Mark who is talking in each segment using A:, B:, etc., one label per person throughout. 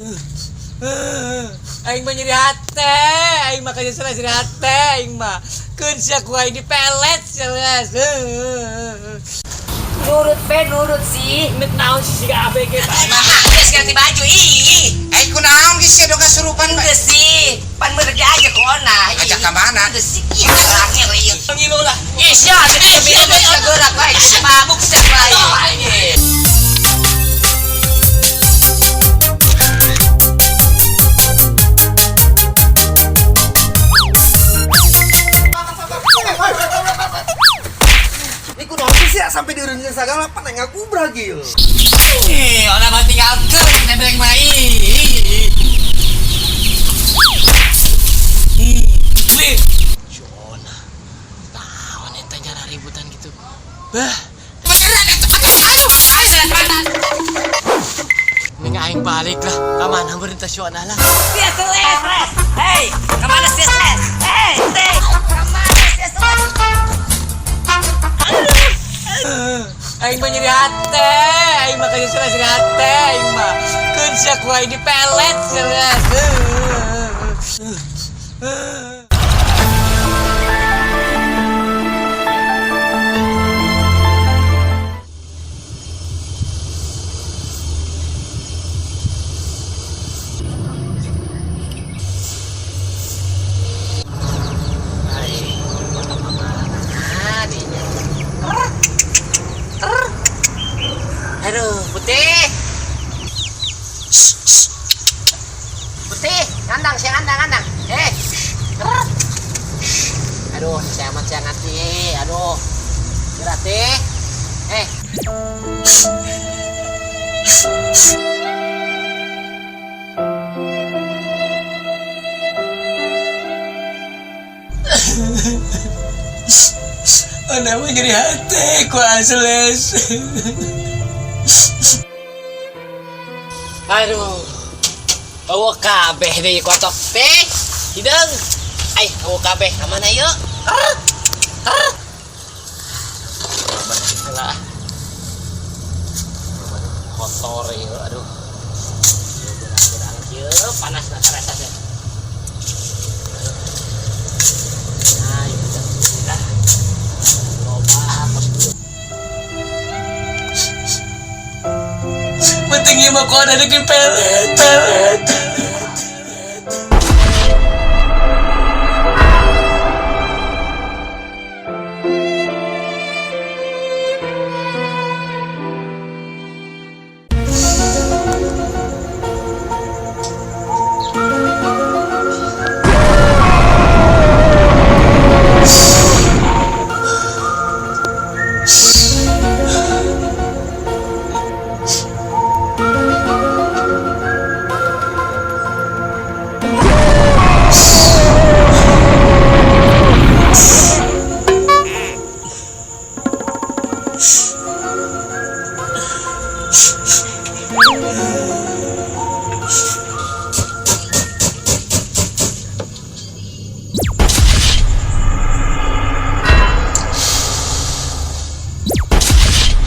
A: Aing mah nyeri hate, aing mah kerja salah nyeri hate, aing mah. Keun sia ku aing dipelet sia geus.
B: Nurut be, nurut sih.
A: Nek naon sih siga ABG Pak.
B: Nah, geus ganti baju ih.
C: Ai kunaon geus sia do kasurupan bae.
B: Geus sih, pan meureun aja ku ona.
C: Ajak ka mana?
B: Geus sih, ih orangnya ieu.
A: Ngilu lah.
B: Ih sia, sia sia gerak bae, mabuk sia bae.
D: Iku naon sih sampai diurungin segala pan ngaku bragil.
A: Ih, ona mah tinggalkeun nempel mah ih. Ih, ih. Jona. Tahu eta nyara ributan gitu. Bah. Mending aing balik lah. Ka mana meureun teh si Ona lah.
B: Sia seles. Hei, kemana sia seles? Hei, teh. Kemana sia seles?
A: Aing mah nyeri hate, aing mah kerja salah nyeri hate, aing mah. Keun sia ku aing dipelet sia geus.
B: Aduh, putih. Putih, ngandang, siang ngandang, ngandang. Eh. Aduh, saya amat siang hati. Aduh. Gerak teh. Eh.
A: Ona mah nyeri hate ku asles.
B: Aduh. Bawa kabeh deui kotok teh. Hideung. Ai, bawa kabeh ka mana yeuh?
A: Bersih lah. Kotor ieu, aduh.
B: Gerang kieu panas na karasa teh. Nah, ieu dah. Loba
A: Penting ieu mah ku ada di pelet, pelet.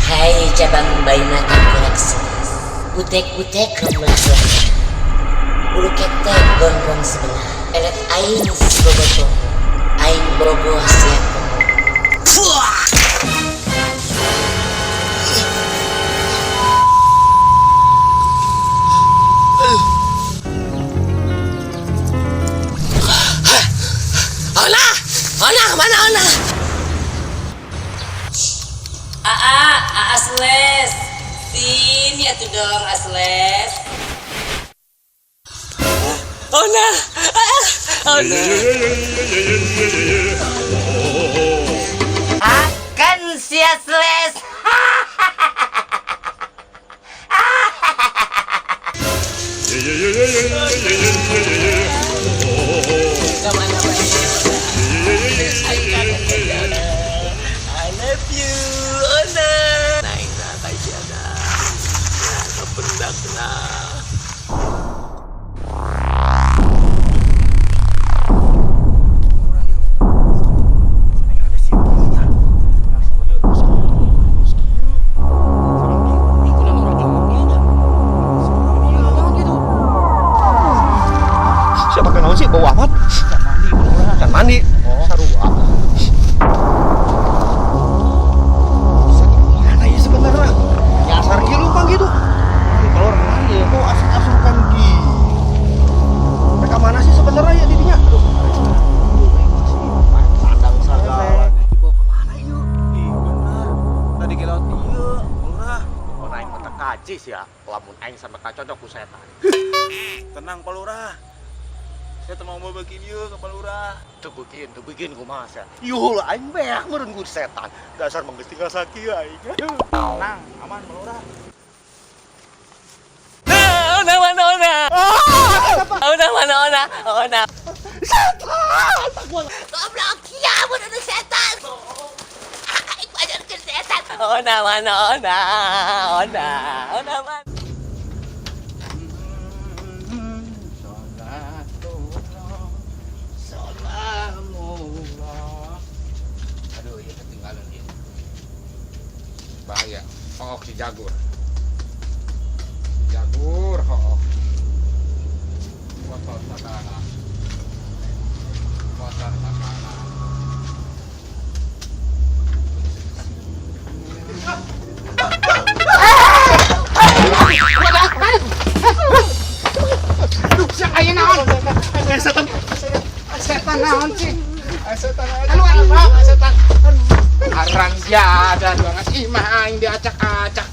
B: Hai cabang baina tengkorak seles, butek-butek remlah-remlah, bulu ketek gondrong sebelah, pelet aing si bobotoh, aing bogoh siap komo.
A: Ona, Ona kemana Ona?
B: Aa, Aa Seles, sini atuh dong Asles.
A: Ona, Ona.
B: Akan si Asles.
A: Kemana bae? I love you, Ona. Naik na kay na. Kapundak na.
D: Naon sih, bau amat?
E: Can mandi, Lurah.
D: Can mandi.
E: Oh.
D: Sarua. Mana ya sebenarnya? Nyasar kieu lumpang gitu.
E: Kalau orang ya.
D: Kok asup-asupan gitu? Mereka mana sih sebenarnya ya didinya? Aduh, tandang sagala. Dibawa kemana yuk?
E: Ih, bener. Tadi ke laut ieu, Lurah.
D: Oh, aing mah teu kaji sih ya. Lamun aing sampe kacocok ku setan.
E: Tenang, Pak Lurah. Saya teu mau beukeun ieu ke Pak Lurah.
D: Teu bikin kumaha sia. Yuh lah aing beak meureun ku setan. Dasar mah geus tinggal sakieu aing.
E: Tenang, aman Pak Lurah.
A: Ona mana ona? Ona mana ona? Ona.
B: Goblok, ya mun anu setan. Aing pajarkeun setan.
A: Ona mana ona? Ona. Ona mana?
C: Salamullah. Aduh, iya ketinggalan dia. Bahaya. Oh, si Jagur. Si Jagur, oh. Kotor segala. Kotor segala. Aduh, siapa aya naon?
D: Setan.
C: Setan naon sih?
D: Setan.
C: Aduh, aduh, aduh, setan. Arang jadah banget. Ih, mah aing diacak-acak.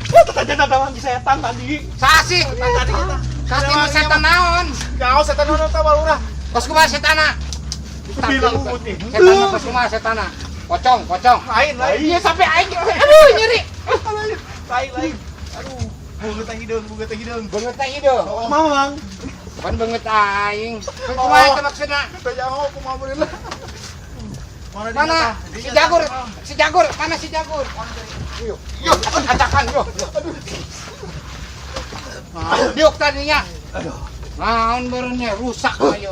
D: Tadi ada setan tadi.
C: Sasi.
D: Tadi kita.
C: Sasi mah setan naon?
D: Jauh setan naon tah Lurah.
C: Kos kumaha setana?
D: Bilang putih.
C: Setan mah kos kumaha setana? Pocong, pocong.
D: Lain, lain.
C: Iya sampai aing. Aduh, nyeri.
D: Lain, lain. Aduh, beungeut teh hideung, beungeut teh hideung.
C: Beungeut teh hideung.
D: Oh, mamang.
C: Pan beungeut aing. Kumaha eta maksudna?
D: Teh jauh kumaha meureun lah. Mana
C: Mana? Si Jagur, si Jagur, mana si Jagur? Yo, yo, acakan yo. Aduh. Diuk tadinya.
D: Aduh.
C: Naon beureunya rusak ayo.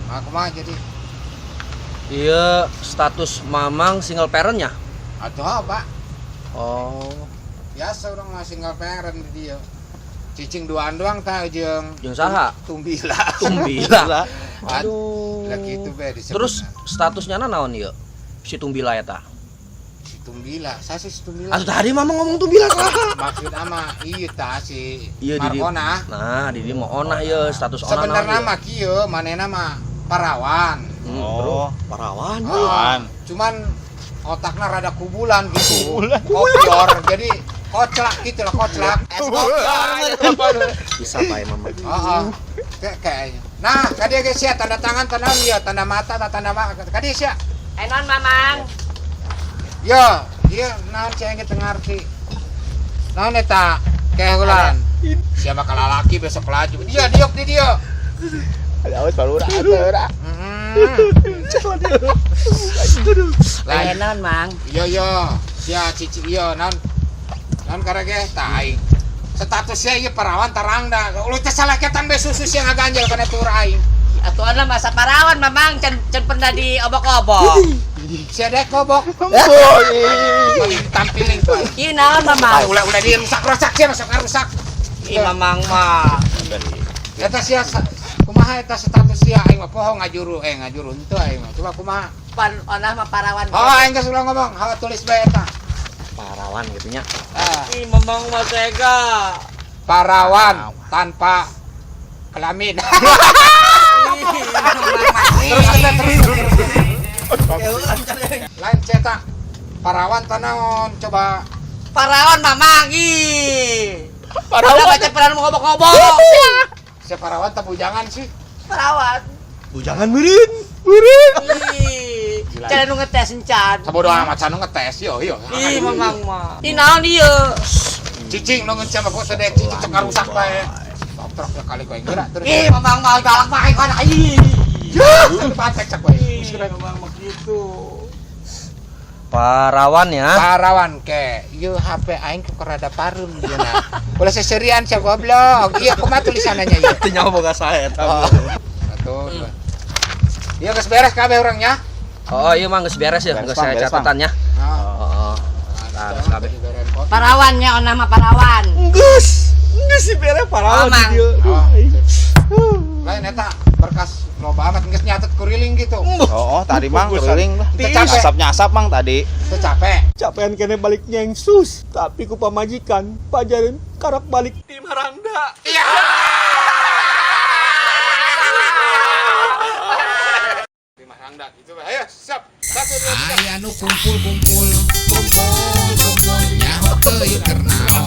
C: Nah, kumaha jadi?
A: Iya, status Mamang single parentnya.
C: Atau apa?
A: Oh,
C: Biasa orang mah single parent di dia. Cicing duaan doang tah jeung
A: jeung saha?
C: Tumbila.
A: Tumbila.
C: Aduh. Lah kitu be disebutna.
A: Terus statusnya naon ieu? Si Tumbila eta.
C: Si Tumbila, saya sih si Tumbila.
A: Atuh tadi Mamang ngomong Tumbila saha?
C: Maksud ama iya tah si
A: Iya, Didi.
C: Markona.
A: Nah, Didi mau onah ye status onah.
C: Sebenarnya
A: naon ieu?
C: mah kieu manehna mah parawan.
A: Terus
D: Oh, parawan.
C: Ah, cuman otaknya rada kubulan gitu. Kopior. Jadi koclak gitu lah, koclak.
A: bisa bae Mamang.
C: Heeh. Kayak kayaknya. Nah, kadieu geus sia tanda tangan tanda ieu, tanda mata tanda mata. Kadieu sia.
B: Eh non Mamang.
C: Yo, ieu naon sia yang teu ngarti. Naon eta? Kehulan. Sia bakal lalaki besok laju. Dia diuk di dia.
E: Ada awas Pak Lurah, atuh.
C: Heeh.
B: Eh non Mang.
C: Iya iya, sia cici iya non. Non karege tah aing. Statusnya ieu parawan tarang da. Lu teh salah ketan be susu sia ngaganjel kana tur aing.
B: Atuh ana masa parawan Mamang can can pernah diobok-obok.
C: Sia dek kobok. Paling tampilin tuh.
B: Ieu naon Mamang?
C: Ulah ulah dirusak-rusak sia masuk rusak.
B: Ih Mamang mah.
C: Eta sia kumaha eta status sia aing mah poho ngajuru ngajuru henteu aing mah. Coba kumaha?
B: Pan onah mah parawan.
C: Oh aing geus ulah ngomong, hawa tulis bae eta.
A: Parawan gitu nya.
C: Ah,
A: Ih, Mamang mah tega.
C: parawan tanpa kelamin.
B: Ih, Mamang mah.
C: Terus kita terus. Lain cetak parawan tanaon coba
B: Parawan Mamang ih. Parawan baca pernah ngobok-ngobok.
C: si parawan teh bujangan sih.
B: Parawan.
D: Bujangan meureun.
B: Ih, cara nu ngetes encan.
C: Sabodo amat sanu ngetes yo yo.
B: Ih, Mamang mah. Ih, naon ieu?
C: Cicing nu ngeun mah sedek cicing cek rusak bae. Totrok ya kali kowe gerak terus.
B: Ih, Mamang mah galak bae kana. Ih.
C: Yuh, patek cek kowe.
A: Mamang mah gitu. Parawan ya.
C: Parawan ke, ieu HP aing ku rada pareum ieu na. Ulah seserian sia goblok. Iya kumaha tulisannya ieu?
A: Teu nyaho boga saha eta.
C: Oh. Satu, dua. Iya geus beres kabeh urangnya.
A: Oh, iya mah geus beres ya,
E: Beres,
A: geus saya
E: Bang, beres, Bang.
A: catatannya.
C: Nah,
A: Oh, oh. Nah, geus kabeh.
C: diberen foto.
B: Parawannya onah mah parawan.
F: Geus. Geus si bere parawan
A: Oh, Mang.
F: di dieu. Duh,
C: Oh.
F: aing.
C: Lain eta berkas loba amat geus nyatet kuriling gitu.
E: Oh, tadi Mang keliling lah.
C: Teu capek.
E: Asapnya asap Mang tadi.
C: Teu capek.
F: Capean kene balik nyengsus, tapi ku pamajikan pajarin karak balik tim harangda.
C: Iya. Lima rangda gitu. Ayo, siap. 1 2 3.
G: Aya nu kumpul-kumpul, kumpul-kumpul, nyaho teuing keur naon.